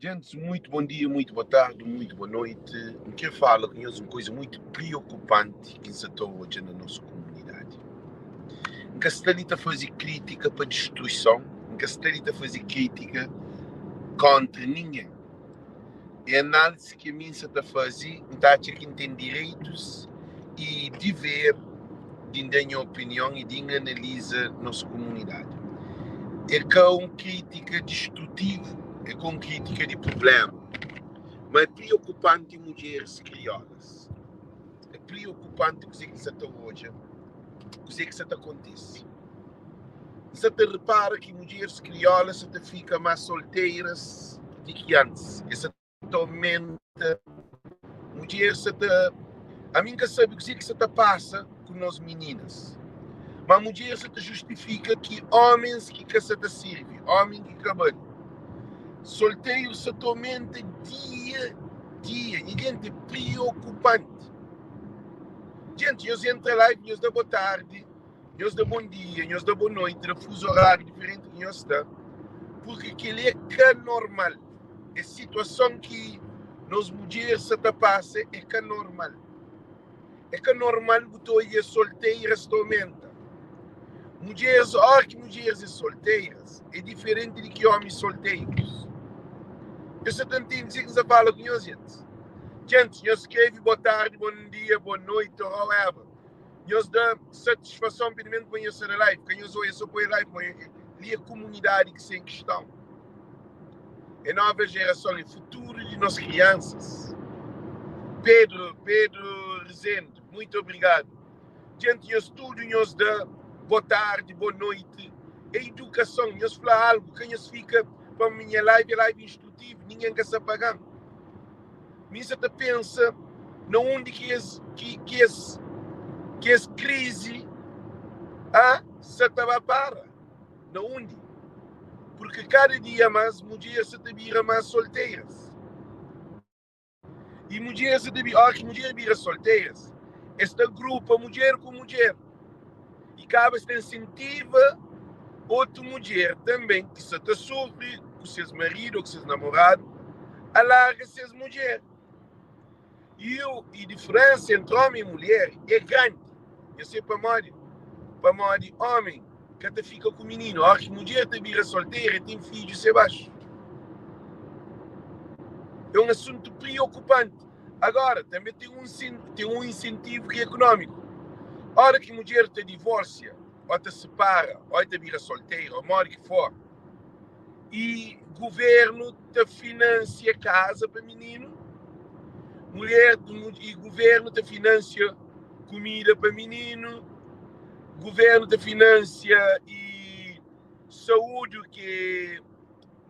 Gentes, muito bom dia, muito boa tarde, muito boa noite. N kre fala ku nhos un koisa muito priokupanti ki N sa ta odja na nos komunidadi. N ka sta li ta faze kritika pa distruison, N ka sta li ta faze kritika kontra ningen. É análise ki ami N sa ta faze, N ta atxa ki N ten direitus i diver di N da nha opinion i di N analiza nos komunidadi. É ka un kritika distrutivu, é ka un kritika di prubléma, ma é priokupanti mudjeris kriolas. É priokupanti kuzê ki N sa ta odja, kuzê ki sa ta kontise. N sa ta repara ki mudjeris kriolas sa ta fika más solteiras di ki antis. Es sa ta omenta mudjer sa ta ami nka sabe kuzê ki sa ta pasa ku nos mininas ma mudjer sa ta justifika ki homens ki ka sa ta sirvi homen ki ka bali solteiro sa ta omenta dia dia nha gente é preokupanti gente nhos entra live nhos da boa tardi nhos da bom dia nhos da boa noite da fuso horário diferente ki nhos sta porque kel-li é ka normal Es situason ki nos mudjer sa ta pasa é ka normal. É ka normal bu ta odja solteiras ta omenta. Mudjeres, óra ki mudjeres é solteiras, é diferenti di ki ómis solteirus. Nhos sa ta ntende kuzê ki N sa fala ku nhos, gentis? Gentis, nhos skrebe bo tardi, bon dia, bo noiti, or however. Nhos da satisfason pedimentu pa nhos sta na live. Ka nhos oia so poi live, ma li é kumunidadi ki sta en kiston. É nova gerason, é futuru di nos kriansas. Pedro, Pedro Rezende, muito obrigado. Gente, nhos tudo nhos da boa tarde, boa noite. É educação, nhos fla algo, ka nhos fica pa minha live é live instrutivo, ninguém ka sa pagan. Mi sa ta pensa na undi ki es ki, ki es ki es krizi a sa ta ba para. Na undi? Purki kada dia más mudjer sa ta bira más solteiras. I mudjer sa ta bira, óras ki mudjer bira solteiras, es ta grupa mudjer ku mudjer i kaba es ta insentiva otu mudjer tanbê ki sa ta sufri ku ses maridu ô ku ses namoradu a larga ses mudjer. I i diferensa entri omi i mulher é grandi. Nhos sabe pamodi? Pamodi omi ka ta fika ku mininu. Óras ki mudjer ta bira soltera, el ten fidju se baxu. É un asuntu priokupanti. Agora, tanbê ten un ten un insentivu ki é ekonómiku. Óras ki mudjer ta divôrsia, ô ta sipara, ô el ta bira soltera, ô modi ki for, i guvernu ta finansia kaza pa mininu, mulher i guvernu ta finansia kumida pa mininu, guvernu ta finansia i saúdi ki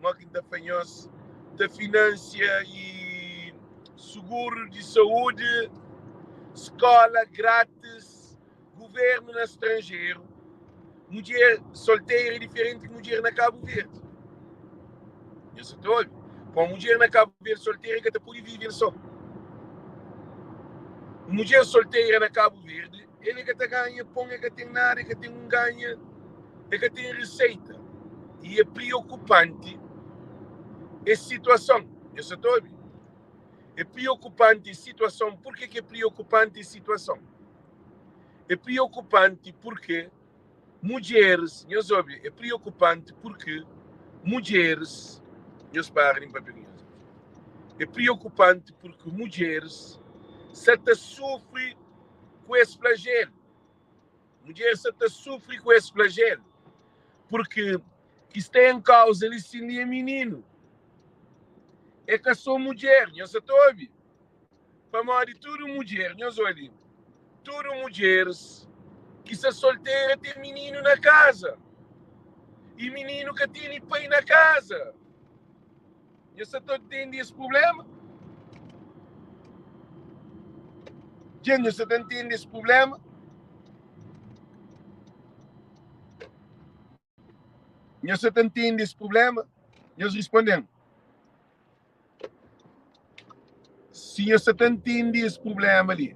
mo ki ta fla nhos ta finansia i suguru di saúdi, skola gratis. Governo na stranjeru, mudjer solteira é diferenti ki mudjer na Kabu Verdi. Nhos sa ta obi? Pa un mudjer na Kabu Verdi solteira ka ta pode vive el so. Un mudjer solteira na Kabu Verdi, el ka ta ganha pon, el ka ten nada, el ka ten un ganha, el ka ten riseita. I é priokupanti es situason. Nhos sa ta obi? É priokupanti es situason. Purke ki é priokupanti es situason? É priokupanti purke mudjeris, nhos obi, é priokupanti purke mudjeris, nhos para di N papia ku nhos, é priokupanti purke mudjeris sa ta sufri ku es flajelu. Mudjer sa ta sufri ku es flajelu purke ki sta en kauza li sin li é mininu, é ka so mudjer, nhos sa ta obi? Pamodi tudu mudjer, nhos oli, tudu mudjeris ki sta soltera ten mininu na kaza, i mininu ka tene pai na kaza. Nhos sta ta ntende es prubléma? Dja nhos sta ta ntende es prubléma? Nhos sta ta ntende es prubléma? Nhos responde-m. Si nhos sta ta ntende es prubléma li.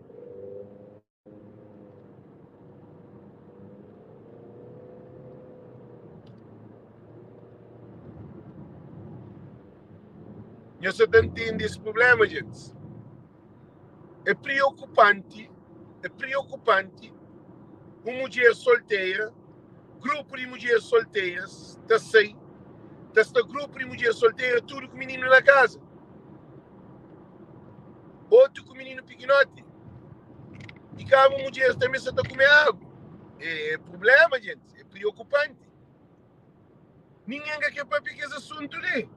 Nhos sa ta ntende es prubléma, djentis? É priokupanti, é priokupanti un mudjer soltera, grupu di mudjeris solteras ta sai, ta sta grupu di mudjeris soltera tudu ku mininu na kaza, otu ku mininu pikinoti, i kaba mudjeris tanbe sa ta kume agu. É prubléma, djentis, é priokupanti. Ningen ka kre papia kes asuntu li.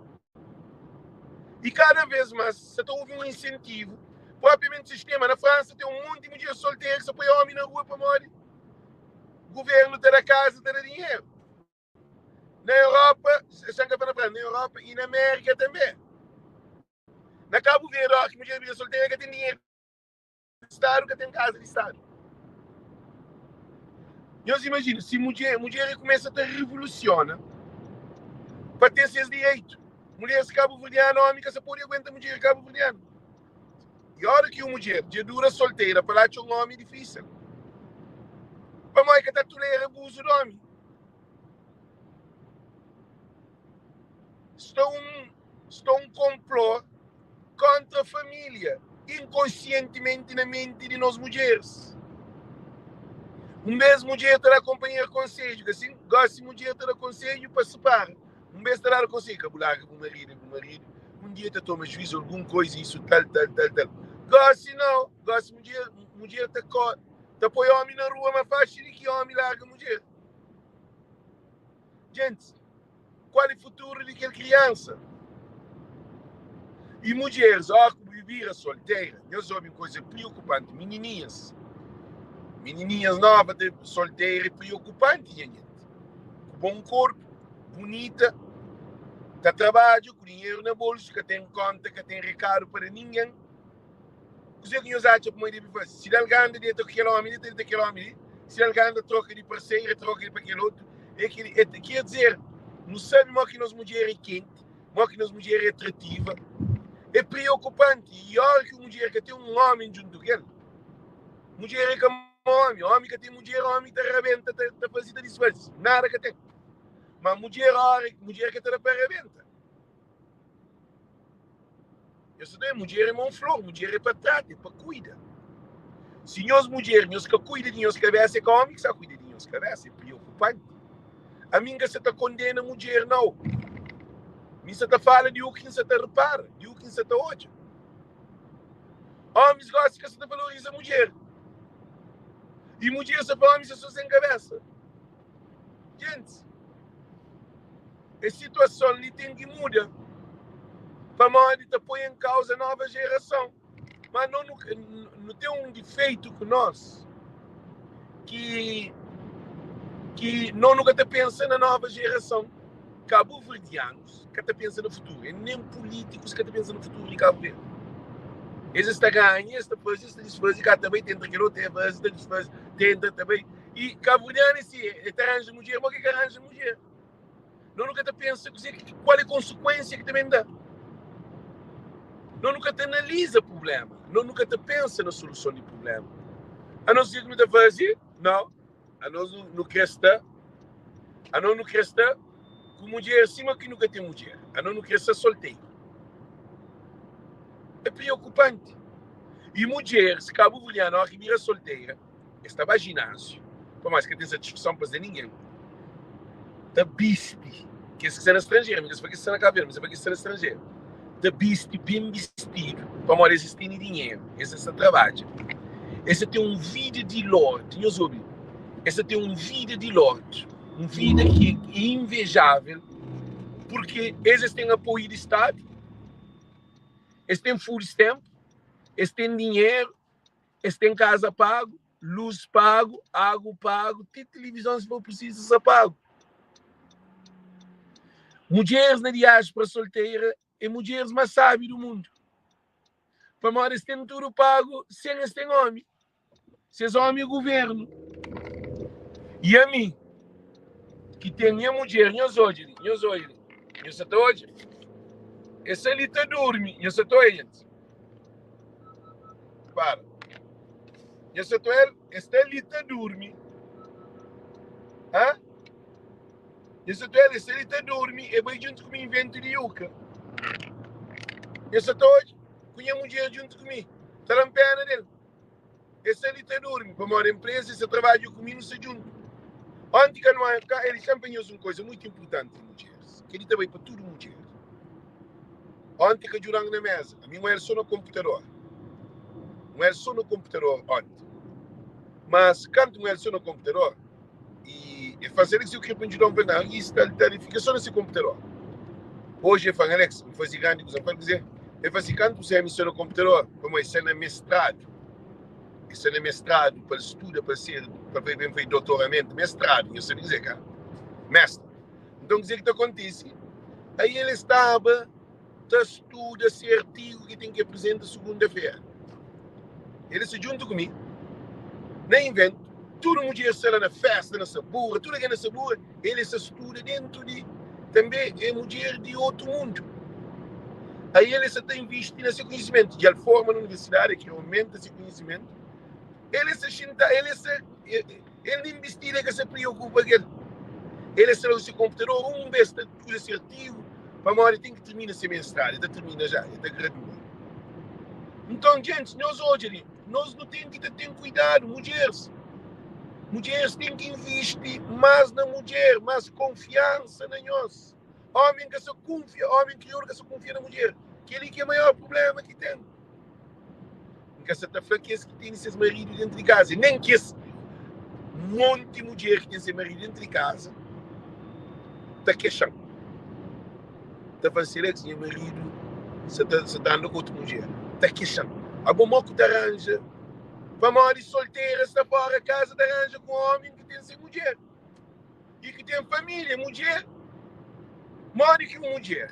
I kada vez mas sa ta obi un insentivu propriamenti sistema. Na Fransa ten un monti mudjer solteru ki sa poi omi na rua pamodi guvernu ta da kaza, ta da dinheru. Na Europa, xa N ka fla na Fransa, na Europa i na Amérika tanbe. Na Kabu Verdi, óras ki mudjer bira soltera ka ten dinheru. Stadu ka ten kaza di stadu. Nhos imajina si mudjer, mudjer e kumesa ta revolusiona pa ten ses direitu. Mulheres kabuverdianu, omi ka sa pode aguenta mudjer kabuverdianu. I ora ki un mudjer dja dura solteira pa la atxa un omi é difisil. Pamodi ka ta tolera abuzu di omi. Sta un sta un konplô kontra família inkonsientimenti na menti di nos mudjeris. Un bes mudjer ta da konpanheru konsedju, ka sin? Gosi mudjer ta da konsedju pa sipara. Un bes ta dadu konsedju, ka bu larga bu maridu, bu maridu un dia ta toma juizu algun koiza, isu tal, tal, tal, tal. Gosi nau, gosi mudjer, mudjer ta ta poi omi na rua ma faxi di ki omi larga mudjer. Djentis, Kual é futuru di kel kriansa? I mudjeris, óras ku bu bira soltera, nhos obi un kuza priokupanti, minininhas, minininhas nova ta soltera é priokupanti nha gente. Ku bon korpu, bunita, ta trabadja, ku dinheru na bolsu, ka ten konta, ka ten rekadu pa da ningen. Kuzê ki nhos atxa pamodi debe faze? Si dal ganda deta ku kel omi li, ta deta kel omi li. Si dal ganda troka di parseira, troka di pa kel otu. É ki, é, ker dizer, nu sabe mo ki nos mudjer é kenti, mo ki nos mudjer é atrativa. É preokupanti. I ora ki un mudjer ka ten un omi djuntu ku el, mudjer é ka omi, omi ka ten mudjer, omi ta rabenta, ta, ta faze, ta disfaze. Nada ka ten. Ma mudjer, ora, mudjer ka ta da pa rabenta. Nhos ta ben, mudjer é ma un flor, mudjer é pa trata, é pa kuida. Si nhos mudjer, nhos ka kuida di nhos kabesa, é ka omi ki sa kuida di nhos kabesa, é priokupanti. Ami N ka sa ta kondena mudjer, nau. Mi sa ta fala di u ki N sa ta repara, di u ki N sa ta odja. Omis gosi ka sa ta valoriza mudjer. I mudjer sa fla omis é so sen kabesa. Gentis, es situason li ten ki muda pamodi ta poi en kauza nova jerason. Ma no nu ten un difeitu ku nos ki ki no nu ka ta pensa na nova jerason. Kabuverdianus ka ta pensa na futuru, e nen pulitikus ka ta pensa na futuru di Kabu Verdi. Es es ta ganha, es ta faze, es ta disfaze, ka ta bai, ta entra kel otu, ta faze, ta disfaze, ta entra, ta bai. I kabuverdianu é si, e ta ranja mudjer, mo ki ka ranja mudjer? No nu ka ta pensa kuze ki, kual é konsekuensia ki ta ben da. No nu ka ta analiza prublema, no nu ka ta pensa na soluson di prublema. Anos kuzê ki nu ta faze? No, anos nu kre sta, anos nu kre sta ku mudjer sima ki nu ka ten mudjer, anos nu kre sta solteru. É priokupanti. I mudjeris kabuverdianu, óras ki bira soltera, Es ta ba jináziu, pamodi es ka ten satisfason pa da ningen. Ta bisti kes ki sta na stranjeru, mi ka sta fla kes ki sta na Kabu Verdi, mi sta fla kes ki sta na stranjeru. Ta bisti ben bistidu, pamodi es es tene dinheru, es es ta trabadja. Es ta ten un vida di lord, nhos obi, es ta ten un vida di lord, un vida ki é invejável, purke es es ten apoiu di Stadu, es ten food stamp, es ten dinheru, Es ten kaza pagu, lus pagu, agu pagu, ti tilivizon si for prisizu sa pagu. Mudjeris na diáspora solteira é mudjeris más sábi du mundu. Pamodi es ten tudu pagu sen es ten omi. Ses omi é guvernu. I ami ki ten nha mudjer, nhos odja li, nhos odja li, nhos sa ta odja? Es sa li ta durmi, nhos sa ta odja, djenti? Para. Nha Satuel, es sta li ta durmi. Hã? Nha Satuel, es sta li ta durmi, e bai djuntu ku mi inventu di yuka. Nha sa ta odja ku nha mudjer djuntu ku mi, ta da-m pena del. E sta li ta durmi, pamodi enpresa e sa trabadja ku mi, nu sta djuntu. Onti ka nu ka el fla-m pa nhos un koza muitu inpurtanti, mudjeris. Kel-li ta bai pa tudu mudjer. Onti ka djuda-m na meza. Ami N el so na konputador. N el so na konputador onti. Mas kantu N el so na konputador, i el fla-m, Alex, eu kre pa N djuda-u. N fla, Nau, i sta li ta li, fika so na se konputador. Oji el fla-m, Alex, N faze grandi kuza. N fla-l, Kuzê? El fla si, kantu bu sai ami sta na konputador, pamodi el sta na mestradu. El sta na mestradu pa el studa pa el ser, pa el ben faze dotoramentu. Mestradu, nhos sabe kuzê ka? Mestra. Nton, kuzê ki ta kontise? Aí el staba ta studa se artigu ki ten ki aprizenta sugunda-fera. El sta djuntu ku mi na inventu, tudu mudjer sta la na festa, na sabura, tudu algen na sabura, el sta studa dentu di tanbe é mudjer di otu mundu. Aí el sta ta invisti na se konhisimentu, dja el forma na universidadi, el kre aumenta se konhisimentu, el sta xinta, el sta El nen bistida ka sa priokupa ku el. El sta la ku se konputador un bes ta uza se artigu pamodi el ten ki tirmina se mestradu. El ta tirmina ja, el ta gradua. Nton, gentis, nhos odja li, nos nu ten ki ta ten kuidadu, mudjeris. Mudjeris ten ki invisti mas na mudjer, mas konfiansa na nhos. Omi ka sa kunfia, omi kriolu ka sa kunfia na mudjer. Kel-li ki é maior prubléma ki ten. N ka sa ta fla kes ki tene ses maridu dentru di kaza, nen kes monti mudjer ki ten ses maridu dentru di kaza ta kexa-m, ta fla si Alex, nha maridu sa ta sa ta anda ku otu mudjer, ta kexa-m. Abo mo ku ta ranja? Pamodi soltera sta fora kaza ta ranja ku omi ki ten se mudjer i ki ten família. Mudjer, modi ki un mudjer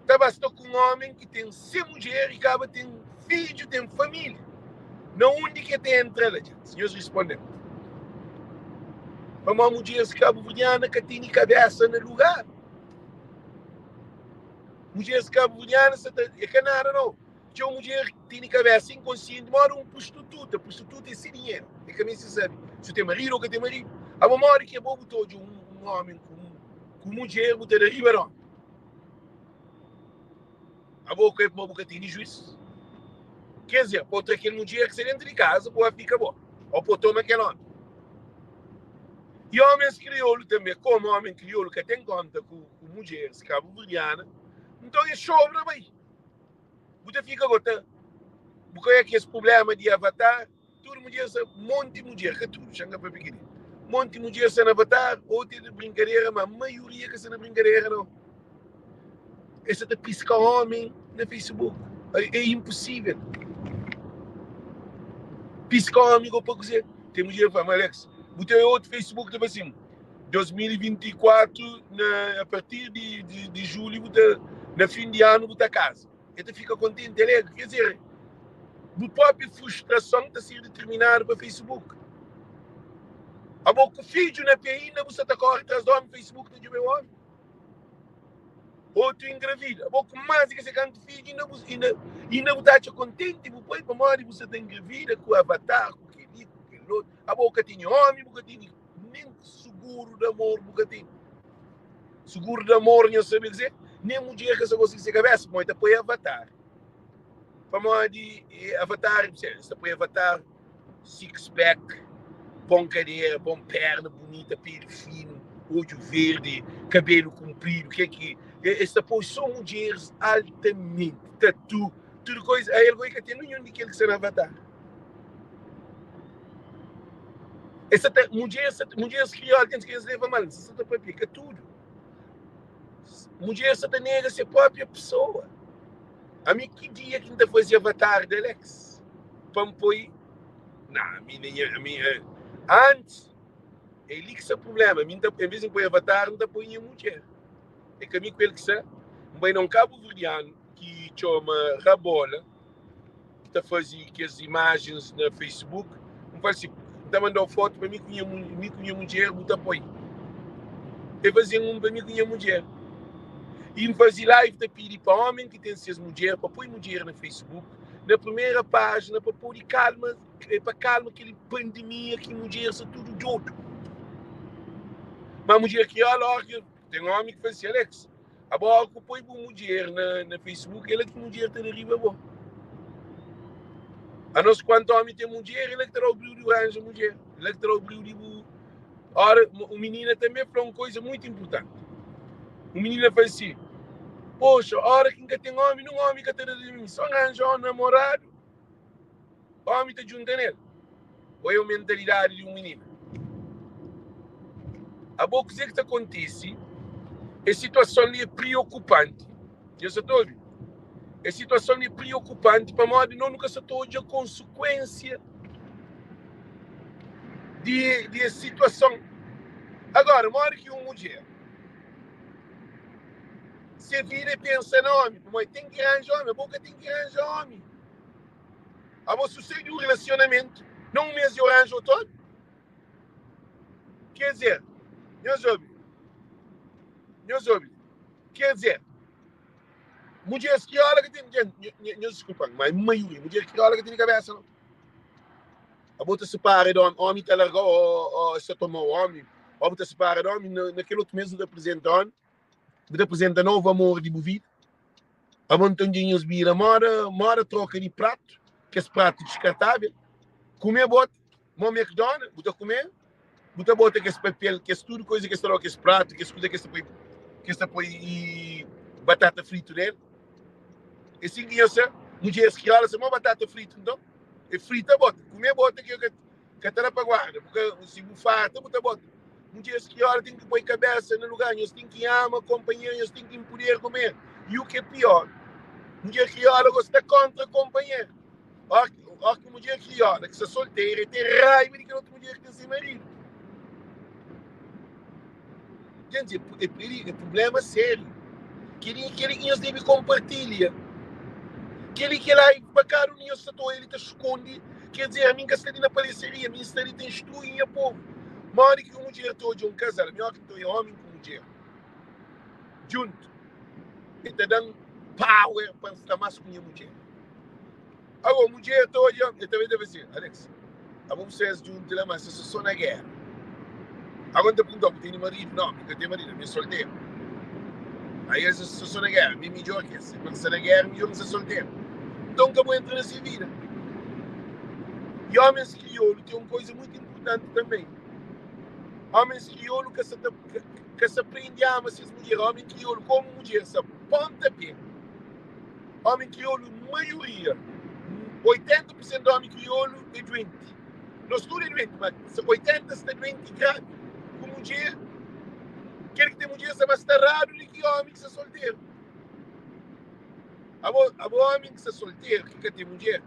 ta ba sta ku un ómi ki ten se mudjer i kaba ten fidju, ten família? Na undi ki el ta entra la, djenti? Nhos responde-m. Pamodi mudjeris kabuverdiana ka tene kabésa na lugar. Mudjeris kabuverdiana sa ta, é ka nada nau. Txeu mudjer tene kabésa inkonsienti moda un prostituta. Prostituta é se dinheru, é ka meste sabe si ten maridu ô ka ten maridu. Abo modi ki abo bu ta odja un ómi ku mudjer bu ta da riba di ómi? Abo kre pamodi bu ka tene juís? Ker dizer, pa bu tra kel mudjer ki sta dentu di kaza, bu ba fika bo ô pa bu toma kel ómi. I ómis kriolu tanbe, komu ómi kriolu ka ten konta ku mudjeris kabuverdiana, nton es sobra bai. Bu ta fika go ta bu ka oia kes prublema di avatar tudu mudjer sa monti mudjer ka tudu xa nka papia keli monti mudjer sa na avatar otu é di brinkadera ma maioria ka sa na brinkadera nau es sa ta piska omi na facebook é imposivel piska omi go pa kuze tem mudjer fla ma Alex bu ta oia otu facebook ta fla assim 2024 na a partir di, di, di julho bu ta na fim di ano bu ta casa el ta fika kontenti alegre quer dizer bu própria frustrason ta ser determinadu pa Facebook abo ku fidju na pé inda bu sa ta corre tras di homi Facebook ta djube homi otu engravida abo ku más di ki se kantu fidju inda bu inda inda bu ta atxa kontenti bu poi pamodi bu sa ta engravida ku avatar ku keli ku kel otu abo ka tene homi bu ka tene Nen suguru di amor bu ka tene. Suguru di amor nhos sabe kuzê? Nen mudjer ka sa gosta di se kabésa, pamodi ta poi avatar. Pamodi avatar, es ta poi avatar six pack, bon kadera, bon perna bunita, peli finu, odju verdi, kabelu kunpridu, ke ki es ta poi so mudjeris altamenti, tatu, tudu koisa. Ael goi ka ten ninhun di kel ki sta na avatar. Es sa ta, mudjeres sa, mudjeres kriol ten ki es leva mal, sa ta papia ka tudu. Mudjeres sa ta nega se própria pessoa. Ami ki dia ki N ta faze avatar di Alex pa N poi? Nah, ami nem ami antes é li ki sta problema. Ami N ta, em vez di N poi avatar, N ta poi nha mudjer. É ka mi ku el ki sta. N bai na un kabuverdianu ki txoma Rabola. ki ta faze kes imajens na Facebook, N fala si, N ta mandau fotu pa mi ku nha mi ku nha mudjer, bu ta poi. E faze-m un pa mi ku nha mudjer. I N faze live ta pidi pa omen ki ten ses mudjer pa poi mudjer na Facebook, na primera pajina pa podi kalma, pa kalma kel pandemia ki mudjer sta tudu dodu. Ma mudjer ki ola, ora ki ten omi ki fala si, Alex. Abo ora ku poi bu mudjer na na Facebook ela ki mudjer ta da riba bo. Anos kuantu omi ten mudjer ela ki ta dau briu di bu ranja mudjer, ela ki ta dau briu di bu ora. Un minina tanbe fla un koisa muitu inpurtanti. Un minina fla si, Poxa, ora ki N ka ten omi, nun omi ka ta da di mi, so N ranja un namoradu, omi ta djunta nel. Oia un mentalidadi di un minina. Abo kuzê ki ta kontise? Es situason li é priokupanti. Nhos sa ta obi? Es situason li é priokupanti pamodi no nu ka sa ta odja konsekuensia di di es situason. Agora, modi ki un mudjer se vida é pensa na omi, pamodi ten ki ranja omi, abo ka ten ki ranja omi. Abo si sai di un relasionamentu na un mes dja ranja otu omi? Quer dizer, nhos obi, nhos obi, quer dizer, mudjeres kriola ka ten, nhos diskulpa-m, ma maioria mudjer kriola ka tene kabesa nau. Abo ta separa di omi, omi ta larga-u o es ta toma-u omi, o bu ta separa di omi, na kel otu mes bu ta aprizenta omi, bu ta aprizenta novu amor di bu vida. Abo nton dja nhos bira moda moda troka di pratu, kes pratu diskartável. Kume bota, mo McDonald, bu ta kume, bu ta bota kes papel, kes tudu koisa kes ta dau, kes pratu, kes kuza kes ta poi, kes ta poi i batata fritu nel. É sin ki nhos sa, mudjeris kriola sa mo batata fritu nton, e frita bota, kume bota ke Ka ta da pa guarda. Bu ka, si bu farta, bu ta bota. Mudjeris kriola ten ki poi kabesa na lugar. Nhos ten ki ama konpanheru, nhos ten ki inpudera konpanheru. I u ki é pior, mudjer kriola gosta sta kontra konpanheru. Óra óra ki mudjer kriola ki sta soltera, el ten raiba di kel otu mudjer ki ten se maridu. Gente, é, é, é problema sério. Kel-li kel ki nhos debe konpartilha. Kel-li ki lá pa kada un di nhos sta ta oia, el ta skonde. Quer dizer, ami N ka sta li na palhaçaria, ami N sta li ta instrui nha povu. Modi ki un mudjer ta odja un kazal, mi óki N ta oia ómi ku mudjer djuntu, el ta da-m power pa N sta más ku nha mudjer. Agora, mudjer ta odja, el ta ta fla assim, Alex, abo bu ses djuntu la, mas sta so na guerra. Agora N ta pergunta, bu tene maridu? Não, mi ka ten maridu, mi é solteru. Aí el sta so na guerra, mi é midjor ki es. Pa N sta na guerra, midjor N sta solteru. Então ka bu entra na se vida. E homens kriolu tem um coisa muito importante também. Homens kriolu ka sa ta ka sa prende ama ses mulher. Homem kriolu como mulher sa ponta pé. Omi kriolu maioria, 80 por sentu di omi kriolu é duenti. Nos tudu é duenti, ma 80 sta duenti gravi. Ku mudjer, kel ki ten mudjer sta mas taradu di ki omi ki sta solteru. Abo, abo omi ki sta solteru, ki ka ten mudjer,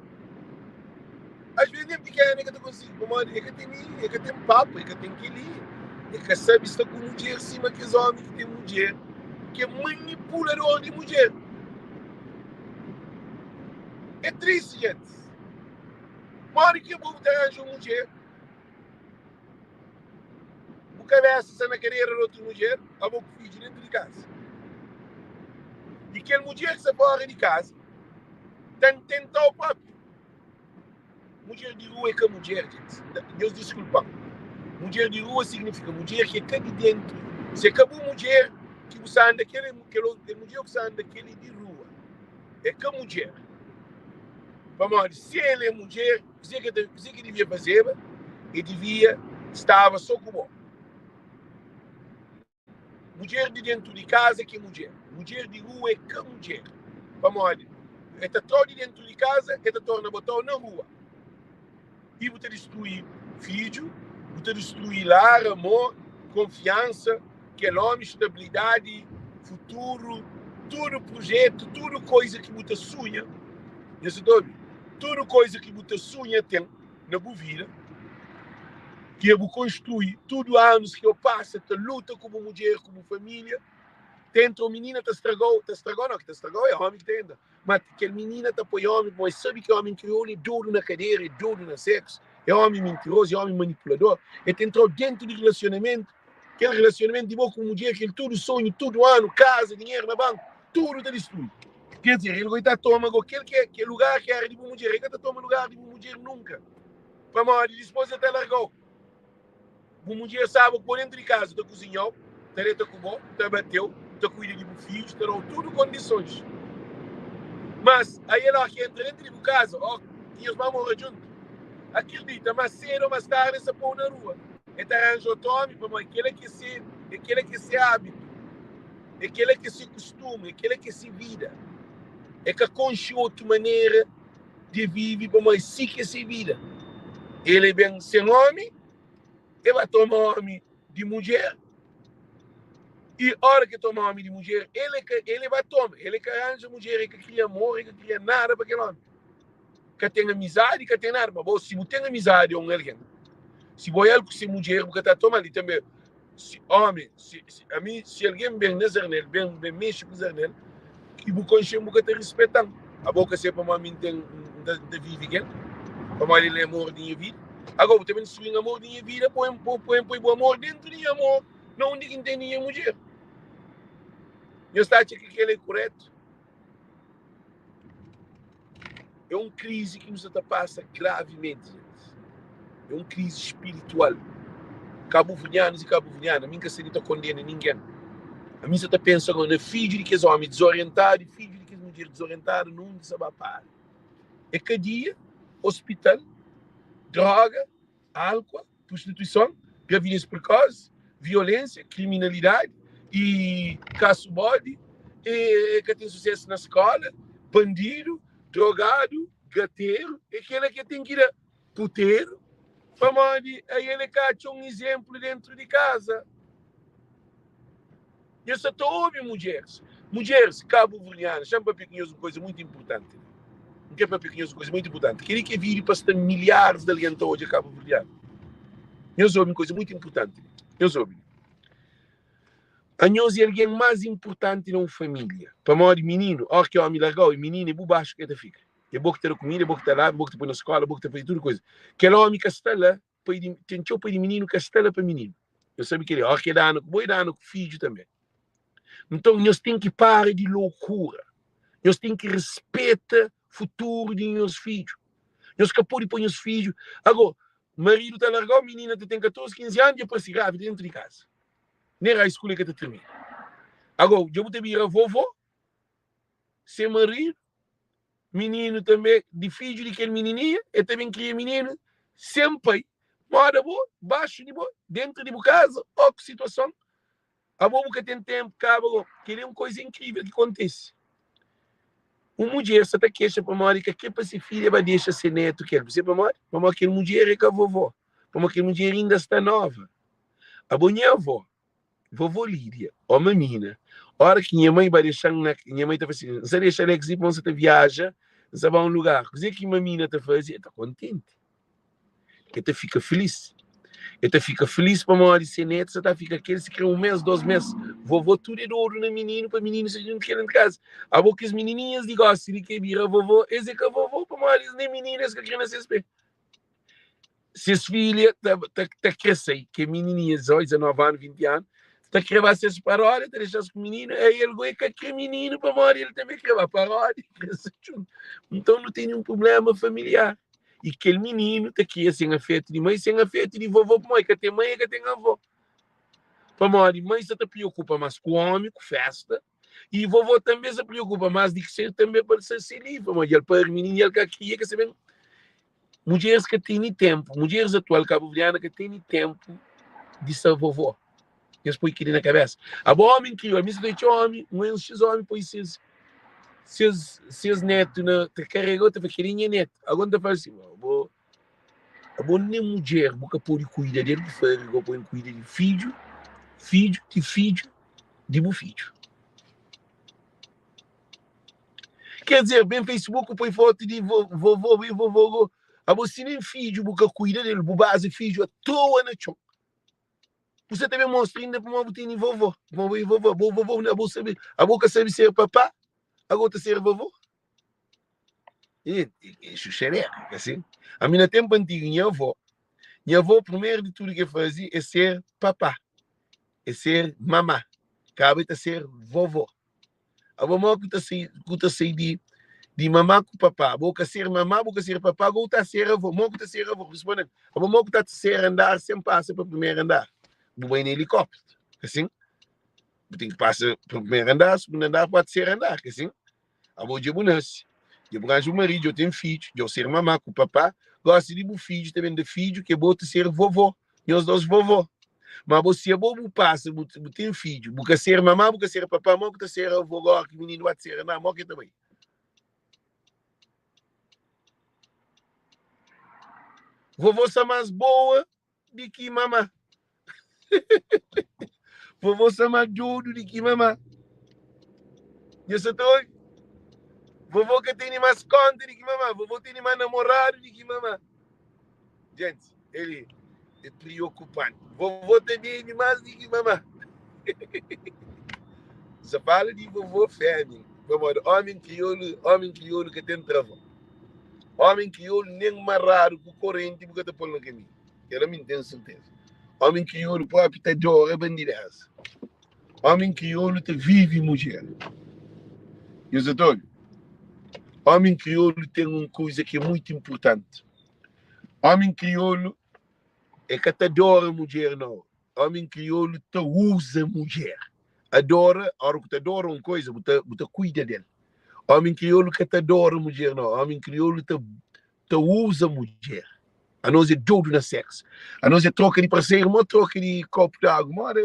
Às vezes nem pikena e ka ta konsigi pamodi e ka ten e ka ten papu, e ka ten keli, e ka sabe sta ku mudjer sima kes omi ki ten mudjer ki é manipulador di mudjer. É tristi gentis. Modi ki bo bu ta ranja un mudjer, bu kabesa sta na kadera di otu mudjer, abo ku fidju dentu di kaza. I kel mudjer ki sta fora di kaza ta ntentau propi. Mudjer di rua é ka mudjer, gentis. Nhos diskulpa-m. Mudjer di rua signifika mudjer ki é ka di dentu. Si é ka bu mudjer ki bu sa anda kel, kel kel mudjer ku sa anda kel é di rua. É ka mudjer. Pamodi si el é mudjer, kuzê ki ta kuzê ki devia fazeba? E devia staba so ku bo. Mudjer di dentu di kaza ki é mudjer. Mudjer di rua é ka mudjer. Pamodi e ta trau di dentu di kaza, e ta torna botau na rua. I bu ta distrui fidju, bu ta distrui lar, amor, konfiansa, kel omi, stabilidadi, futuru, tudu prujetu, tudu koiza ki bu ta sunha. Nha sa ta obi? Tudu koiza ki bu ta sunha ten. na bu vida ki bu konstrui tudu anus ki bu pasa ta luta ku bu mudjer ku bu familia ta entra un minina ta stragau ta stragau nau ki ta stragau é omi ki ta entra ma kel minina ta poi omi pamodi sabi ki omi kriolu é dodu na kadera é dodu na seksu é omi mintirozu é omi manipulador el ta entrau dentu di relasionamentu kel relasionamentu di bo ku mudjer kel tudu sonhu tudu anu kaza dinheru na banku tudu ta distrui. Quer dizer, el goi ta toma go kel ke kel lugar ki era di bu mudjer. El ka ta toma lugar di bu mudjer nunka. Pamodi dispôs el ta larga-u. Bu mudjer saba ku bo dentu di kaza, ta kuzinha-u, ta deta ku bo, ta bate-u. Ta kuida di bu fidju, ta da-u tudu kondisons. Mas ael óki entra dentru di bu kaza, ó ki nhos ba mora djuntu, akridita, más sedu ô más tardi el sta pô-u na rua. El ta ranja otu ómi, pamodi kel-la ki é se, é kel-la ki é se ábitu, é kel-la ki é se kustumu, é kel-la ki é se vida. El ka konxe otu manera di vive, pamodi si ki é se vida. El é ben sen ómi, el ba toma ómi di mudjer. I ora ki toma omi di mudjer, el é ka, el é ba toma, el é ka ranja mudjer, el ka kria amor, el ka kria nada pa kel omi. Ka ten amizadi, ka ten nada. Ma bo, si bu ten amizadi a un algen, si bo oial ku se mudjer, bu ka ta tomal. I tanbe, si omi, si, si, ami, si algen ben na Zarnel, ben, ben mexe ku Zarnel, i bu konxe-m, bu ka ta rispeta-m. Abo ka se pamodi mi N ten, N ta, N ta vive ku el, pamodi el é amor di nha vida. Agora, bu ta ben distruí-m amor di nha vida, poi-m, poi-m poi bu amor dentu di nha amor. Na undi ki N tene nha mudjer? Nhos ta atxa ki kel-la é kuretu? É un krizi ki nu sta ta pasa gravimenti, gentis. É un krizi spiritual. Kabuverdianus i kabuverdiana, ami N ka sta li ta kondena ningen. Ami N sta ta pensa gó na fidju di kes ómi dizorientadu i fidju di kes mudjer dizorientadu na undi sa ba para. É kadia, ospital, droga, álkua, prostituison, gravidez precoce, violência, kriminalidadi i kasu bodi, e ka ten susesu na skola, bandidu, drogadu, gateru, e kela ke ten ki da puteru, pamodi ael e ka atxa un izemplu dentru di kaza. Nhos sa ta obi mudjeris. Mudjeris kabuverdianas, xa-m papia ku nhos un kuza muitu inpurtanti. N kre papia ku nhos un kuza muitu inpurtanti. Kel-li ki é vídiu pa sta milharis di algen ta odja kabuverdianu. Nhos obi un kuza muitu inpurtanti. Nhos obi. Anhos é algen más inpurtanti na un família. Pamodi mininu, óras ki ómi larga-u, é mininu é bu baxu ki el ta fika. É bo ki ta da kumida, é bo ki ta laba, é bo ki ta poi na skóla, é bo ki ta faze tudu kuza. Kel ómi ka sta la pai di, ten txeu pai di mininu ka sta la pa mininu. Nhos sabe kel-li, óras ki e dana ku bo, e dana ku fidju tanbê. Nton, nhos ten ki para di lokura. Nhos ten ki rispeta futuru di nhos fidju. Nhos ka pode poi nhos fidju. Agó, maridu ta larga-u, minina ta ten 14, 15 anu, dja parse grávida dentu di kaza. Nen high school e ka ta tirmina. Agó, dja bu ta bira vovó, sen maridu, mininu tanbe di fidju di kel minininha, el ta ben kria mininu sen pai. Moda bo, baxu di bo, dentru di bu kaza, ó ku situason, abo bu ka ten tenpu, kaba go. Kel-li é un koza inkrivel ki kontise. Un mudjer sa ta kexa pamodi ka kre pa se filha ba dexa se netu ku el. Bu sabe pamodi? Pamodi kel mudjer é ka vovó, pamodi kel mudjer inda sta nova. Abo nha avó, Vovó Lídia, Ó mamina, óra ki nha mai ba dexa-m na. Nha mai ta fla si, N sa dexa Alex li pamodi N sa ta viaja, N sa ba un lugar. Kuzê ki mamina ta faze? El ta kontenti, el ta fika filís. El ta fika filís pamodi se nétu sa ta fika ku el, sikrê un mês, dôs mês. Vovó tudu é dodu na mininu pa mininu sta djuntu ku el dentru di kaza. Abo kes minininhas di gósi li ki bira vovó, es é ka vovó pamodi es nen mininu es ka kre na ses pé. Ses filha ta, ta, ta kre sai, ke menininha, 18, 19 anu, 20 anu, ta kre ba ses paródia, ta dexa-s ku mininu, aí el goi ka kre mininu pamodi el tanbe kre ba paródia, kre sa djuntu. Nton nu tene un prublema familiar. I kel mininu ta kria sen afetu di mai, sen afetu di vovô, pamodi ka ten mai, e ka ten avô. Pamodi mai sa ta priokupa mas ku omi, ku festa, i vovô tanbe sa priokupa mas di ki se tanbe pa el sa se livri, pamodi el pari mininu i el ka kria, ka sa ben. Mudjeris ka tene tenpu, mudjeris atual kabuverdiana ka tene tenpu di ser vovó. Nhos poi kili na kabesa. Abo omi kriol, mi sa ta txeu omi, un es xis omi poi ses ses ses netu na ta karega, ta fla keli nha netu. Ago nta fala si, abo abo nem mudjer bu ka podi kuida del, bu fari go poi kuida di fidju, fidju di fidju di bu fidju. Quer dizer, bem Facebook poi foto di vovô e vovô go. Abo si nem fidju bu ka cuida dele, bu baza fidju à toa na txon. Você também mostra ainda como bu tene vovô, vovô e vovô, bo vovô, abo sabe, abo ka sabe ser papá, agora ta ser vovô. E, e, xuxereca, assim. A mim na tempo antigo, minha avó, minha avó primeiro de tudo que fazia é ser papá, é ser mamá, cabe ta ser vovô. Abo mo ku ta sai ku ta sai di di mamá ku papá. Bo ka ser mamá, bo ka ser papá, go ta ser avô. Mo ku ta ser avô? Responde-m. Abo mo ku ta ser andar sem pasa pa primeiro andar. Bu bai na helicóptero. Assim? Bu ten ki pasa pa primeru andar, sugundu andar, pa terseru andar, ka sin? Abo dja bu nase, dja bu ranja un maridu, dja bu ten fidju, dja bu ser mamá ku papá. Gosi di bu fidju ta ben da fidju ki bo ta ser vovó, nhos dos vovó. Ma bo si abo bu pasa, bu, bu ten fidju, bu ka ser mamá, bu ka ser papá, mo ku ta ser avó gora ki mininu ba ta ser andar, mo ki ta bai? Vovó sta más boa di ki mamá. Vovó sta más dodu di ki mamá. Nha sa ta obi? Vovó ka tene más konta di ki mamá. Vovó tene más namoradu di ki mamá. Gente, ele é preocupante. Vovó ta bebe más di ki mamá. Sa fala di vovó fêmea. Pamodi homem crioulo, homem crioulo ka ten travão. Homem crioulo nem marrado ku corrente bu ka ta pôl na caminho. Kel-la mi N ten serteza. Ómi kriolu própi ta adora bandidéza. Ómi kriolu ta vive mudjer. Nhos ta obi? Ómi kriolu ten un kuza ki é mutu inportanti. Ómi kriolu é ka ta adora mudjer, nau. Ómi kriolu ta uza mudjer. Adora, óra ku ta adora un kuza, bu ta, bu ta kuida del. Ómi kriolu ka ta adora mudjer, nau. Ómi kriolu ta ta uza mudjer. Anos é dodu na sexo. Anos é troka di parceiro, mo troka di kopu di agu, moda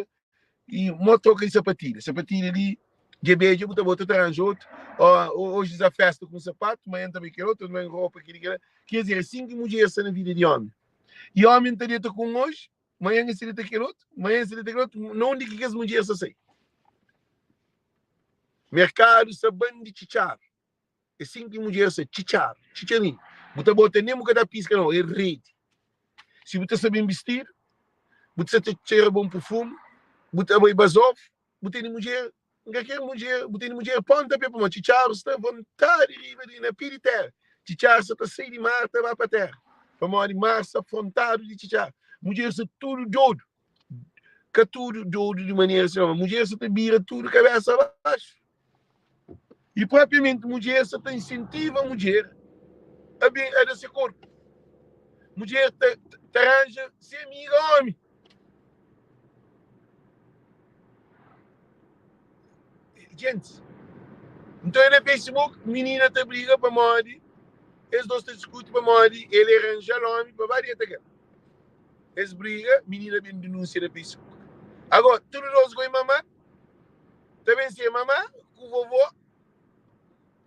e mo troka di sapatilha. Sapatilha li dja bedja, bu ta bota ta ranja otu. Ó, hoje za festa ku um sapato, manhã ta bai kel outro, manhã roupa kili kila. Quer dizer, assim ki mudjer sta na vida di homi. E homi ta deta ku um hoje, manhã se deta kel outro, manhã se deta kel outro. Na onde ki kes mudjer sta sai? Merkadu sta ban di txitxaru. É sin ki mudjer sta txitxaru, txitxarinhu. Bu ta bota nen bu ka ta piska nau, é redi. Si bu ta sta ben bistidu, bu ta sta ta txera bon purfumu, bu ta bai bazofu, bu tene mudjer, N ka kre mudjer, bu tene mudjer ponta pe pamodi txitxaru sta vontadi riba di na pi di tera. Txitxaru sta ta sai di mar ta ba pa tera, pamodi mar sta frontadu di txitxaru. Mudjer sta tudu dodu, ka tudu dodu di manera si, ma mudjer sta ta bira tudu kabesa baxu. I propriamenti mudjer sa ta insentiva mudjer a ben a da se korpu. Mudjer ta ta ranja se amiga omi. Gentis, nton é na Facebook minina ta briga pamodi es dos ta diskuti pamodi el é ranjal omi pa ba deta kel. Es briga, minina ben denunsia na Facebook. Agora, tudu dos goi mamá. Ta ben ser mamá ku vovó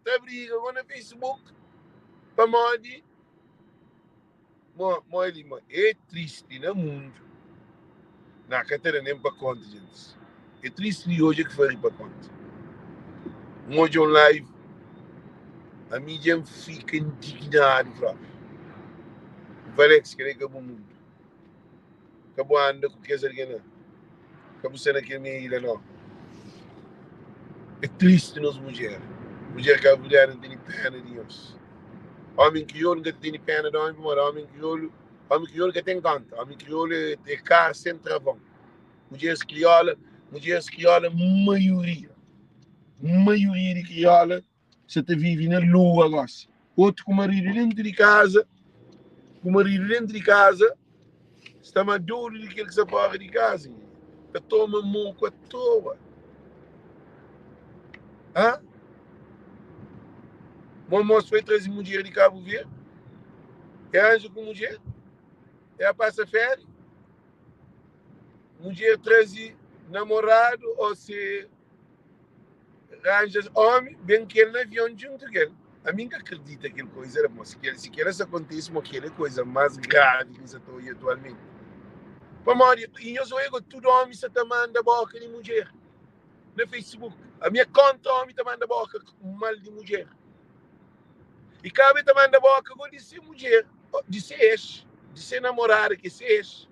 ta briga go na Facebook pamodi mo mo li mo é tristi na mundu na ka ta da nem pa konta gentis é tristi di odja ki fari pa konta n odja un live ami dja n fika indignadu propi n fala Alex kel-li é ka bu mundu. Ka bu anda ku kes algen la. Ka bu sta na kel meiu la nau. É tristi nos mudjer. Mudjer kabuverdiana N tene pena di nhos. Omi kriolu N ka ta tene pena di omi pamodi omi kriolu omi kriolu ka ten konta. Omi kriolu é kar sen travon. Mudjeris kriola mudjeris kriola maioria maioria di kriola Sa ta vive na lua gosi. Otu ku maridu dentu di kaza, ku maridu dentu di kaza, sta ma dodu di kel ki sta fora di kaza. Ta toma moku a toa. Ha? Mo mos foi traze mudjer di Cabo Verde, e anja ku mudjer, e a pasa férias, mudjer traze namoradu ou se Ranja omi ben kel na avion djuntu kel. Ami nka akredita kel koiza la, mo si kel si kel sa kontisi mo kel é koiza mas gravi ki nsa ta oia atualmenti. Pamodi i nhos oia go tudu omi sa ta manda boka di mudjer na facebook. Ami é kontra omi ta manda boka mal di mudjer. I kaba e ta manda boka go di se mudjer, di se ex, di se namorada ki é se ex.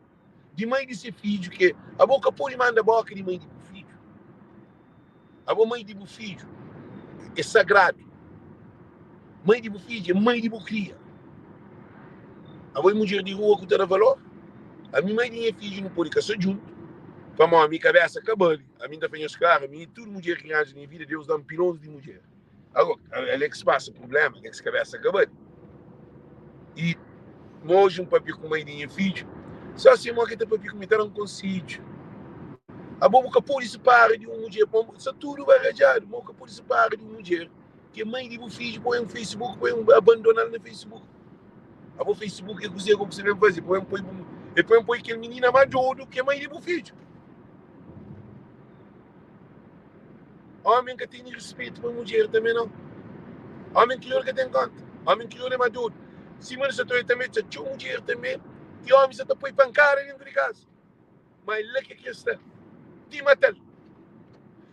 Di mai di se fidju ke abo ka pode manda boka di mai di bu fidju. Abo mai di bu fidju é sagradu. Mai di bu fidju é mai di bu kria. Abo é mudjer di rua ku ta da valor. Ami mai di nha fidju nu pode kasa djuntu pamodi mi kabesa ka bali. Ami N ta fla nhos klaru, ami tudu mudjer ki N ranja na nha vida Deus da-m pilons di mudjer. Agora, Alex pasa problema, Alex cabeça ka bate. E hoje um papia com mãe de minha filho, só assim, mo que tá papia comigo, tá dando conselho. Abo bu ka pode sipara di un mudjer pamodi sta tudu baradjadu, ma bu ka pode sipara di un mudjer ki é mai di bu fidju, poi un Facebook, poi un abandonal na Facebook. Abo Facebook é kuzê ku bu ben faze? Poi poi e poi poi kel minina más dodu ki é mai di bu fidju. Homem ka tene respeito pa mudjer também não. Homem kriolu ka tem conta. Homem kriolu é más dodu. Sima nu sa ta oia também, txeu mudjer também ki homem sa ta poi pankada dentro di kaza. Ma é la ki el sta ti mata-l.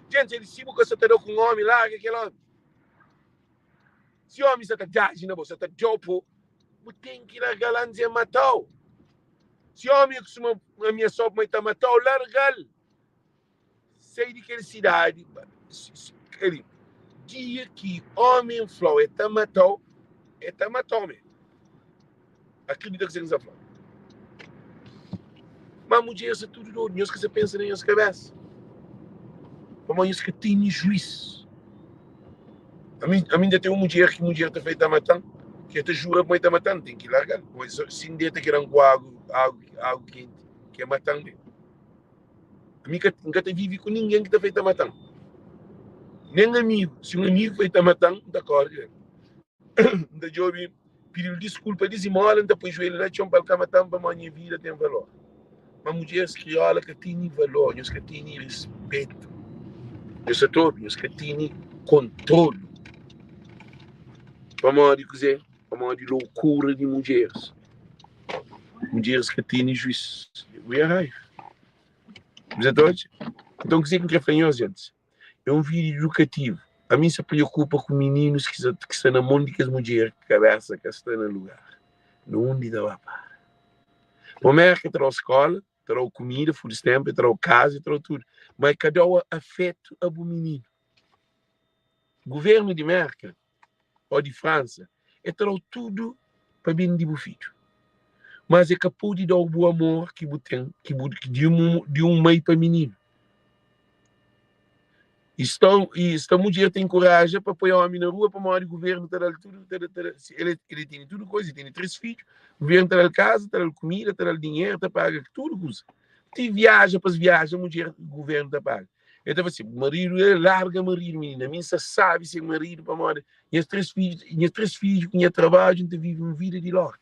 Djenti, el si bu ka sa ta da ku un ómi, larga kel ómi. Si ómi sa ta daji na bo, sa ta da-u po, bu ten ki larga-l antis el mata-u. Si ómi é kustuma amiasa-u ma el ta mata-u, larga-l. Sai di kel sidadi. Kel dia ki ómi fla-u el ta mata-u, el ta mata-u mê. Akredita kuzê ki N sta fla. Má mudjeris sta tudu dodu. Nhos ka sta pensa na nhos kabésa. Pamodi nhos ka tene juís. Ami, ami N ta ten un mudjer ki mudjer ta fla el ta mata-m, ki el ta jura ma el ta mata-m, N ten ki larga-l. Pamodi si N deta ki da-m ku agu, agu, agu kenti, ki el mata-m mê. Ami ka, N ka ta vive ku ningen ki ta fla el ta mata-m. Nen amigu. Si un amigu fla el ta mata-m, N ta kóre di el. N ta djobe pidi-l diskulpa, dizimola, N ta poi juelhu na txon pa el ka mata-m pamodi nha vida ten valor. Ma mudjeris kriola ka tene valor, nhos ka tene rispetu. Nhos sa ta obi? Nhos ka tene kontrolu. Pamodi kuzê? Pamodi lokura di mudjeris. Mudjeris ka tene juís. Bu é raiva. Bu sa ta odja? Nton kuzê ki N kre fla nhos, gentis? É un vídiu idukativu. Ami N sta preokupa ku mininus ki sta na mon di kes mudjer ki kabésa ka sta na lugar. Na undi ta ba para? Pa Merka ta da-u skóla, ta da-u kumida, food stamp, ta da-u kaza, ta da-u tudu. Ma e ka da-u afétu a bu mininu. Guvernu di Merka ô di Fransa e ta da-u tudu pa ben di bu fidju. Mas e ka pode da-u bu amor ki bu ten ki bu di un mai pa mininu. I sta i sta mudjer ta inkoraja pa poi omi na rua pamodi guvernu ta da-l tudu ta da ta da el el tene tudu kuza, el tene 3 fidju, guvernu ta da-l kaza, ta da-l kumida, ta da-l dinheru, ta paga tudu kuza. Ti viaja pa es viaja mudjer guvernu ta paga. El ta fla si, maridu el larga maridu minina, mi N sta sabi sen maridu pamodi nhas 3 fidju, nhas 3 fidju ku nha trabadju N ta vive un vida di lordi.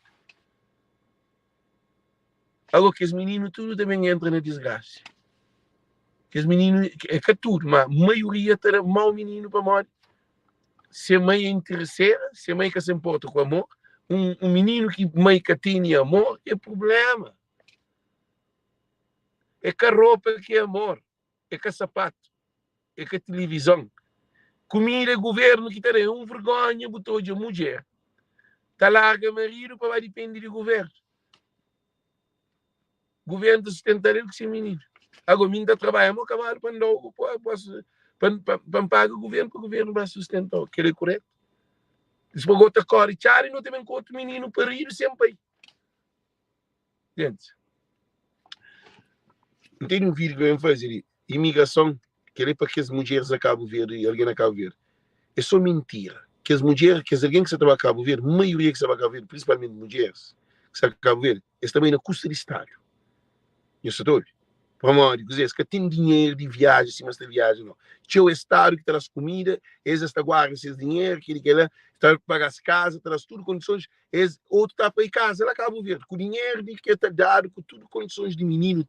Agora kes mininu tudu ta ben entra na disgrasa. Kes mininu, é ka tudu, ma maioria ta da mau mininu pamodi se mai é interesera, se mai ka se nporta ku amor. Un, un mininu ki mai ka tene amor é problema. É ka ropa ki é amor, é ka sapato, é ka tilivizon. Kumida é guvernu ki ta da. É un vergonha bu ta odja mudjer ta larga maridu pa ba dipende di guvernu. Guvernu ta sustental el ku se mininu. Ago mi N ta trabadja mo kabalu pa N dau pa N paga guvernu pa guvernu ba sustentau. Kel é kuretu? Dispois go ta kore txada i no ta ben ku otu mininu paridu sen pai. Gente, N tene un vídeo ki eu faze di imigrason, kel é pa kes mudjeres na Cabo Verde e algen na Cabo Verde. É só mentira. Kes mudjer, kes algen ki sa ta ba Cabo Verde, maioria ki sa ba Cabo Verde, principalmente mudjeres ki sa Cabo Verde, es ta bai na kusta di Stadu. Nhos sa ta obi? Pamodi kuzê? Es ka ten dinheru di viaja sima es ta viaja nau. Txeu é Stadu ki ta da-s kumida, es es ta guarda ses dinheru, kel-li kel-la, ta paga-s kaza, ta da-s tudu kondisons. Es otu ta pai kaza la Cabo Verde ku dinheru di ke ta dadu ku tudu kondisons di mininu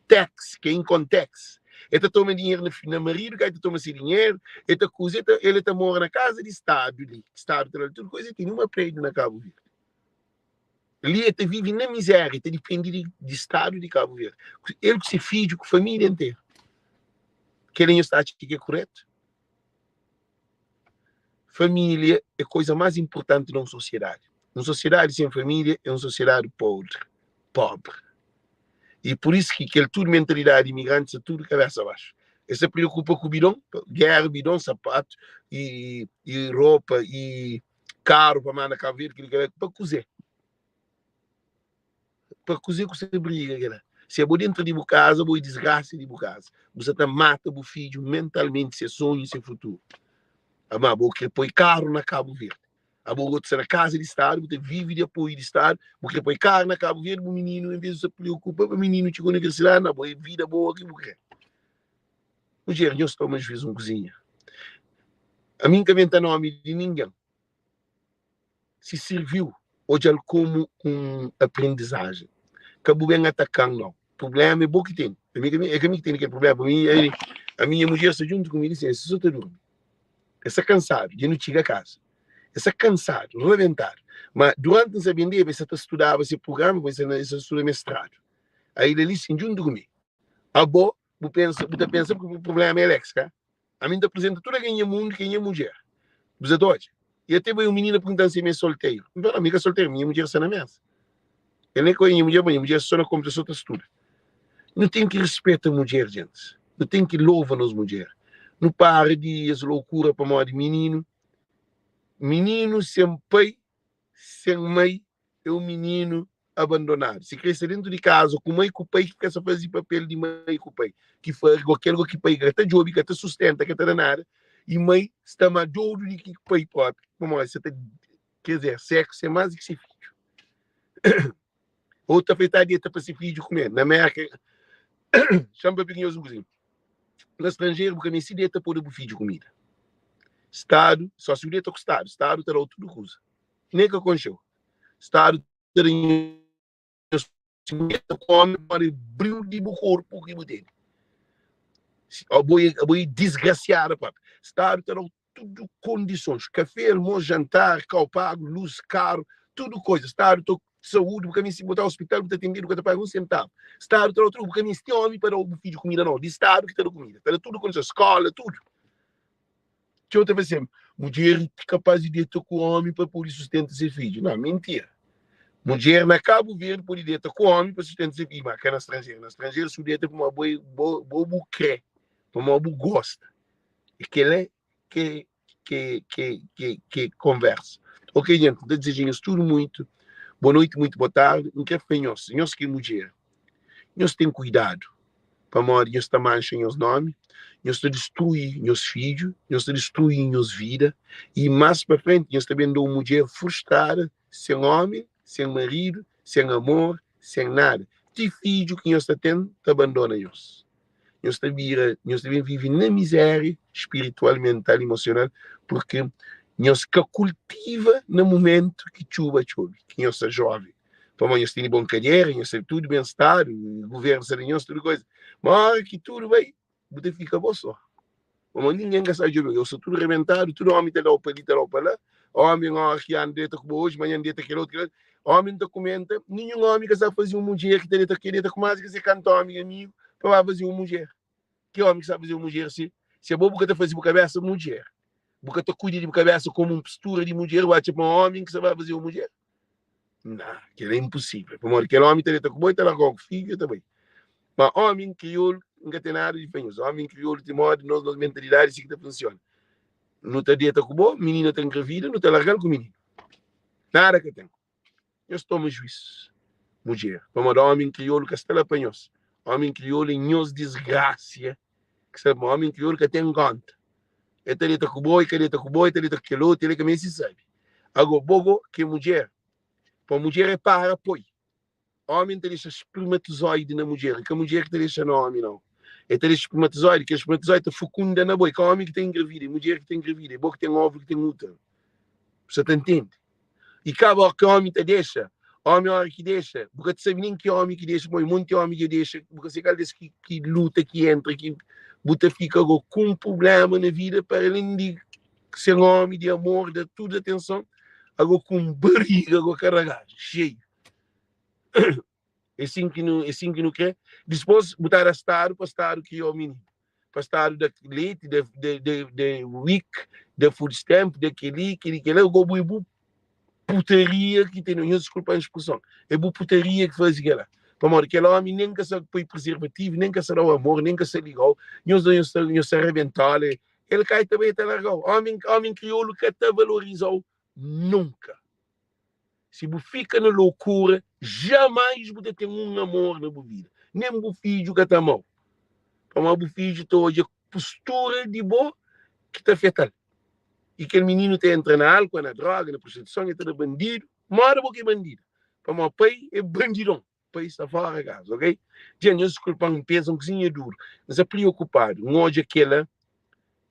tax ke income tax. E ta toma dinheru na, na maridu ka ta toma se dinheru, e ta kuza, e ta, ele ta mora na kaza di stadu li, stadu ta dal tudu kuza, e tene uma prédiu na Cabo Verde. Li e ta vive na miséria, e ta dipende di, di stadu di Cabo Verde. El ku se fidju, ku família interu. Kel-li nhos ta atxa ki é kuretu? Família é koisa más inportanti na un sosiedadi. Un sosiedadi sen família é un sosiedadi podri, pobri. E pur isu ki kel tudu mentalidadi imigranti sta tudu kabésa baxu. Es ta preokupa ku bidon, géra, bidon, sapatu i, i ropa i karu pa manda Kabu Verdi, kel-li, kel-la. Pa kuzê? Pa kuzê ku sta briga kela? Si abo dentru di bu kaza, abo é disgrasa di bu kaza. Bu sa ta mata bu fidju mentalmenti, se sonhu, se futuru. Ama abo kre poi karu na Kabu Verdi. Abo gosta sta na kaza di stadu, bu ta vivi di apoiu di stadu, bu kre poi karu na Kabu Verdi, bu mininu, en vez di bu sa preokupa pa mininu txiga universidadi, na abo é vida boa ki bu kre. Mudjer, nhos toma juiz un kuzinha. Ami N ka menta nomi di ningen. Si sirviu, odja-l komu un aprendizajen. Ka bu ben ataka-m, nau. Prublema é bo ki tene. Ami ka mi, é ka mi ki tene kel prublema. Ami, ami, ami nha mudjer sta djuntu ku mi li sin, el sta so ta durmi. El sta kansadu, dja nu txiga kaza. El sta kansadu, rabentadu. Ma duranti N sta bendeba, el sta ta studaba se prugrama, el sta el sta studa mestradu. Aí el li sin djuntu ku mi. Abo, bu pensa, bu ta pensa porque bu prublema é Alex, ka? Ami N ta apresenta tudu algen nha mundu ki é nha mudjer. Bu sa ta odja? I até bai un minina pergunta-m si mi é solteru. N fla, mi ka solteru, minha mudjer sta na mesa. El nem ka oia nha mudjer, ma nha mudjer sta so na konputador, so ta studa. Nu ten ki rispeta mudjer, gentis. Nu ten ki louva nos mudjer. Nu para di es loukura pamodi mininu. Mininu sen pai, sen mai, é un mininu abandonadu. Si krê sta dentu di kaza ku mai ku pai ki ka sa faze papel di mai ku pai, ki fari go kel go ki pai ka ta djobe, ka ta sustenta, ka ta da nada, i mai sta ma dodu di ki pai propi, pamodi sa ta quer dizer, sexo é mais di ki se fidju. Ou ta feta dieta pa se fidju kume. Na Merka, xa-m papia ku nhos un kuzinha. Na stranjeru bu ka meste dieta pa da bu fidju kumida. Stadu, só si bu dieta ku stadu, stadu ta da-u tudu kuza. Nem ka konxe-u. Stadu ta da nhos ta kome pamodi briu di bu korpu ki bu tene. Abo é, abo é disgrasiada propi. Stadu ta da-u tudu kondisons, kafé, almosu, jantar, kau pagu, lus, karu, tudu koza. Stadu ta saúdi, bu ka meste bu ta ospital, bu ta atendedu, bu ka ta paga un sentavu. Stadu ta da-u tudu, bu ka meste omi pa da-u bu fidju kumida, nau. Di stadu ki ta da kumida, ta da tudu kondisons, skola, tudu. Txeu ta fla assim, mudjer é kapaz di deta ku omi pa pode sustenta se fidju. Não, mentira. Mudjer na Cabo Verde pode deta ku omi pa sustenta se fidju, mas ka na stranjeru. Na stranjeru su deta pamodi bo, é- bo, bo bu kre, pamodi bu gosta. E kel-la ke ke ke ke ke konversa. Ok, gente, N ta dizeja nhos tudu muito boa noite, muito boa tarde. N kre fla nhos, nhos ki é mudjer, nhos ten kuidadu pamodi nhos ta manxa nhos nomi, nhos ta distrui nhos fidju, nhos ta distrui nhos vida i más pa frenti nhos ta ben da un mudjer frustrada, sen omi, sen maridu, sen amor, sen nada. Ti fidju ki nhos ta ten ta bandona nhos. Nhos ta bira, nhos ta ben vive na mizéria spiritual, mental, emosional, purki nhos ka kultiva na mumentu ki txuba txobe, ki nhos sta joven. Pamodi nhos tene bon kadera, nhos sta tudu ben stadu, guvernu sta da nhos tudu koza. Ma ora ki tudu bai, bu ta fika bo so. Pamodi ningen ka sabe djobe-u. Eu sta tudu rebentadu, tudu omi ta da-u pa li, ta da-u pa la. Omi, ora ki anda deta ku bo oji, manhan deta kel otu, kel otu. Omi ta kumenta, ninhun omi ka sabe faze un mudjer ki ta deta ki deta ku más ki se kantu omi amigu pa ba faze un mudjer. Ki omi ki sabe faze un mudjer si? Si abo bu ka ta faze bu kabesa mudjer, bu ka ta kuida di bu kabesa komu un postura di mudjer, bu atxa ma omi ki sa ba faze un mudjer? Nah, kel-la é inposível. Pamodi kel ómi ta deta ku bo, el ta larga-u ku fidju, el ta bai. Ma ómi kriolu, N ka ten nada di fla nhos. Ómi kriolu ti modi nos, nos mentalidadi si ki ta funsiona. Nu ta deta ku bo, minina ta engravida, nu ta larga-l ku mininu. Nada ka ten. Nhos toma juís, mudjer. Pamodi ómi kriolu ka sta la pa nhos. Ómi kriolu é nhos disgrasia. Ki sta, ma ómi kriolu ka ten konta. El ta deta ku bo, el ka deta ku bo, el ta deta ku kel otu, el ka meste sabe. Ago, bo go ki é mudjer, pa mudjer é para poi. Omi ta dexa spermatozoide na mudjer, é ka mudjer ki ta dexa na omi nau. El ta dexa spermatozoide, kel spermatozoide ta fukunda na bo, é ka omi ki ta engravida, é mudjer ki ta engravida, é bo ki ten óvulo ki ten útero. Bu sa ta ntende? I kaba óra ki omi ta dexa, omi óra ki dexa, bu ka ta sabe nen ki omi ki dexa, pamodi monti omi dja dexa, bu ka sabe kal des ki ki luta, ki entra, ki bu ta fika go ku un prubléma na vida para alén di ser omi di amor, da tudu atenson, ago ku un bariga go karagadu, xeiu. É sin ki nu, é sin ki nu kre. Dispôs bu ta da stadu pa stadu kria-u mininu. Pa stadu da leiti, da, da, da, da WIC, da food stamp, da kel-li, kel-li, kel-la, go bu é bu putaria ki tene, nhos diskulpa-m spreson, é bu putaria ki faze kel-la. Pamodi kel omi nen ka sa poi prezervativu, nen ka sa da-u amor, nen ka sa liga-u, nhos da nhos ta, nhos ta rabentola, el kai ta bai el ta larga-u. Omi, omi kriolu ka ta valoriza-u nunka. Si bu fika na lokura, jamais bu ta ten un amor na bu vida. Nen bu fidju ka ta amau. Pamodi bu fidju ta odja postura di bo ki ta afetal. I kel mininu ta entra na álkua, na droga, na prostituison, el ta da bandidu. Moda bo ki é bandida. Pamodi pai é bandidon. Pai sta fora kaza, ok? Dja nhos diskulpa-m, N peza un kuzinha duru. N sta priokupadu. N odja kela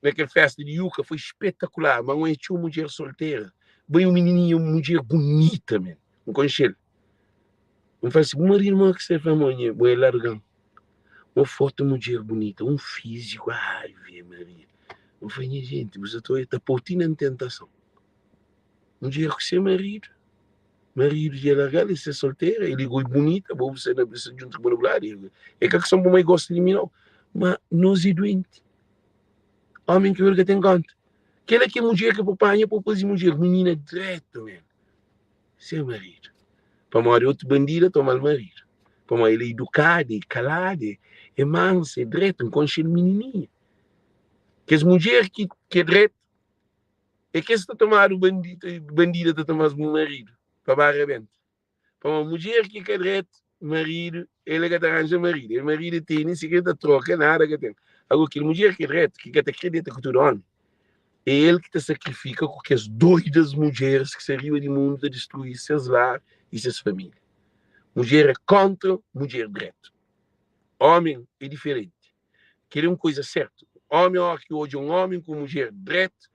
na kel festa di Yuka, foi spetakular, ma N odja txeu mudjer soltera. Bai un minininha, un mudjer bunita men. N konxe-l. N fla si, bu maridu modi ki sta? El fla, mo nha, bo el larga-m. Mo fotu mudjer bunita, un fiziku, ave Maria. N fla, nha jenti, bu sa ta odja, ta pô-u ti na tentason. Mudjer ku se maridu, maridu dja larga-l, el sta soltera, el é goi bunita, bo bu sta na bu sta djuntu ku bo na bu ladu, é ka kison bu mai gosta di mi nau, ma nos é duenti, omi ki el ka ten konta, kela ki é mudjer ki bu panha pa bu faze mudjer, minina dretu men, se maridu, pamodi otu bandida toma-l maridu, pamodi el é idukada, é kalada, é mansa, é dretu, N konxe-l minininha, kes mudjer ki é dretu. É kes ta tomadu bandida ta toma-s bu maridu pa ba rabenta. Pamodi mudjer ki ka dretu maridu, el ka ta ranja maridu. El maridu tene, si ka ta troka, nada ka ten. Agora, kel mudjer ki é dretu, ki ka ta kre deta ku tudu omi, é el ki ta sakrifika ku kes doidas mudjeris ki sta riba di mundu ta distrui ses lar i ses família. Mudjer é kontra mudjer dretu. Omi é diferenti. Kel é un kuza sértu. Ómi óras ki odja un ómi ku un mudjer dretu,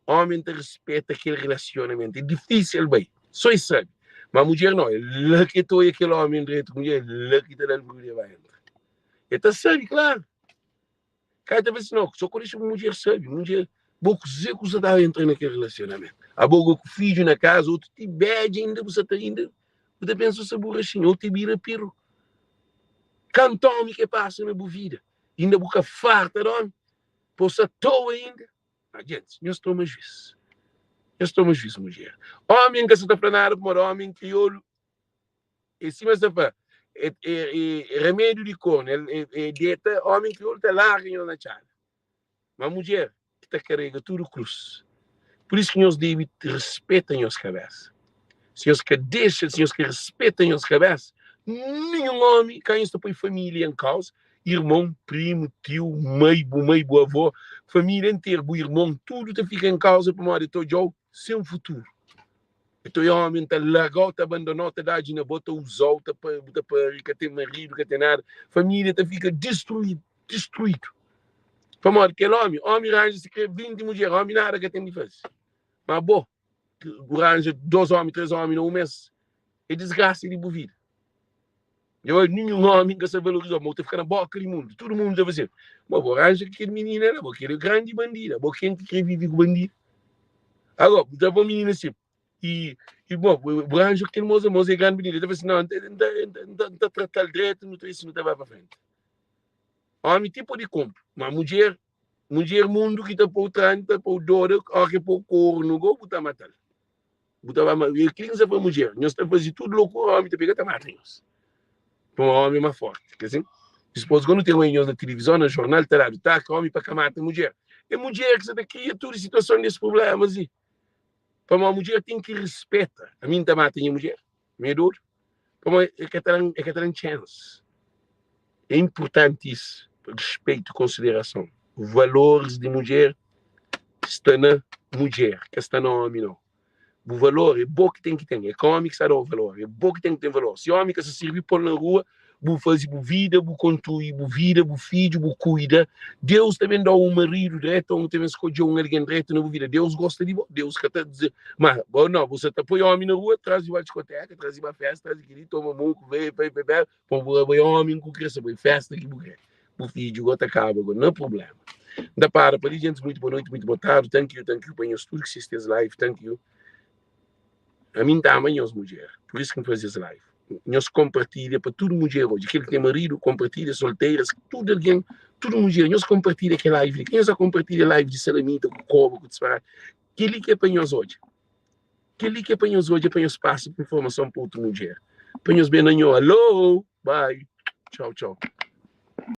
ómi ta rispeta kel rilasionamentu. É difísil bai, sô el sabe. Má mudjer nau, é la ki el ta odja kel ómi dretu ku mudjer, é la ki ta da-l brudu el bai entra. El ta sabe, klaru. Ka ta fla si, nau, sô ka dexa bu mudjer sabe. Mudjer, bo kuzê ku sa ta entra na kel rilasionamentu? Abo go ku fidju na kaza, otu ti bedja inda bu sa ta inda bu ta pensa bu sta buraxinha, otu bira peru. Kantu omi ke pasa na bu vida, inda bu ka farta di omi, po sta toa inda. Ah, gentis, nhos toma juiz. Nhos toma juiz, mudjer. Omi N ka sa ta fla nada pamodi omi kriolu é sima sa fla, é, é, é remédio di kornu, é, é, é deta, omi kriolu ta larga nhos na txada. Ma mudjer ki ta karega tudu krus. Pur isu ki nhos debe rispeta nhos kabésa. Si nhos ka dexa, si nhos ka rispeta nhos kabésa, ninhun ómi ka nhos ta poi família en kauza, irmon, primu, tiu, mai, bu mai, bu avó, família interu, bu irmon, tudu ta fika en kauza pamodi el ta odja-u sen futuru. El ta odja ómi ta larga-u, ta abandona-u, ta dadji na bo, ta uza-u, ta bu ta pari, ka ten maridu, ka ten nada. Família ta fika distruídu. Distruídu. Pamodi kel ómi, ómi ranja si kre 20 mudjer, ómi nada ka ten di faze. Ma bo, bu ranja dos ómi, tres ómi na un mês, é disgrasa di bu vida. Dja oi, ninhun ómi ka sa valoriza-u, ma bu ta fika na boka di mundu, tudu mundu ta fla-si, ma bo ranja kel minina la, bo kel é grandi bandida, bo ken ki kre vive ku bandida? Agora, bu ta pa minina si, I, i bo, bu ranja kel moza, moza é grandi bandida, el ta fla si, não, N ta trata-l dretu, nu ta isi, nu ta bai pa frenti. Omi ti pode konpo, ma mudjer, mudjer mundu ki ta pou tranti, ta pou dor, ora ki pou kornu go, bu ta matal. Bu ta ba, e kili ki sa fla mudjer, nhos ta fazi tudu lokura, omi ta pega ta mata nhos. Pamo omi é ma forti, ka sin? Dispos quando ten oi nhos na tilivizon, na jornal, ta dadu taka omi pa ka mata mudjer. É mudjer ki sa ta kria tudu situason des problemas li. Pamo mudjer ten ki rispeta. Ami N ta mata nha mudjer? Mi é dodu? Pamo e ka ta dan, e ka ta dan chance. É importanti isso, respeito, considerason. Valores di mudjer sta na mudjer, ka sta na omi não. Bu valor é bo ki ten ki ten, é ka omi ki sta dau valor, é bo ki ten ki ten valor. Si omi ka sa sirbi, pol na rua, bu fazi bu vida, bu kontrui bu vida, bu fidju, bu kuida. Deus ta ben dau un maridu dretu, ou ta ben skodje un algen dretu na bu vida. Deus gosta di bo, Deus ka ta dize, ma bo no, bu sa ta poi omi na rua, trazi ba diskoteka, trazi ba festa, trazi kili, toma moku, vei, vei, vei, vei, pa bu bai omi ku kre, sa bai festa ki bu kre. Bu fidju go ta kaba go na problema. N ta para pa li, gentis, muito boa noite, muito boa tarde, thank you, thank you pa nhos tudu ki sisti es live, thank you. Ami N ta ama nhos mudjer, pur isu ki N faze es live. Nhos konpartilha pa tudu mudjer odja, kel ki ten maridu, konpartilha, solteiras, tudu algen, tudu mudjer, nhos konpartilha kel live li. Ka nhos konpartilha live di salamita ku koba ku disparati. Kel-li ki é pa nhos odja. Kel-li ki é pa nhos odja, pa nhos pasa informason pa otu mudjer. Pa nhos ben na nho. Alô! Bye! Tchau, tchau.